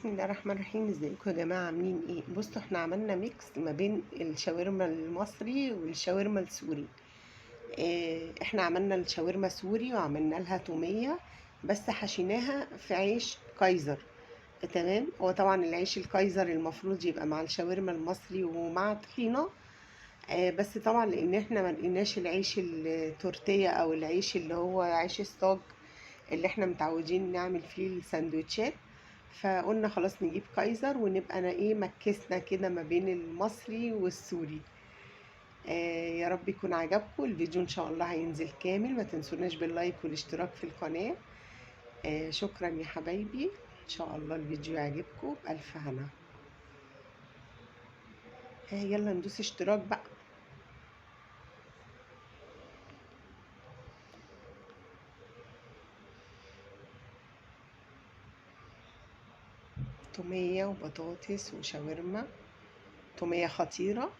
بسم الله الرحمن الرحيم. ازيكم يا جماعة؟ عاملين ايه؟ بصوا، احنا عملنا mix ما بين الشاورما المصري والشاورما السوري. اه احنا عملنا الشاورما سوري وعملنا لها توميه، بس حشيناها في عيش كايزر. تمام. هو طبعا العيش الكايزر المفروض يبقى مع الشاورما المصري ومع طحينه، بس طبعا لان احنا ما لقيناش العيش التورتيه او العيش اللي هو عيش الصاج اللي احنا متعودين نعمل فيه السندوتشات، فقلنا خلاص نجيب كايزر ونبقى انا ايه مكسنا كده ما بين المصري والسوري. يا رب يكون عجبكم الفيديو، ان شاء الله هينزل كامل. ما تنسوناش باللايك والاشتراك في القناة. شكرا يا حبايبي، ان شاء الله الفيديو يعجبكم. بألف هنا. يلا ندوس اشتراك بقى. تومية وبطاطس وشاورما، تومية خطيرة.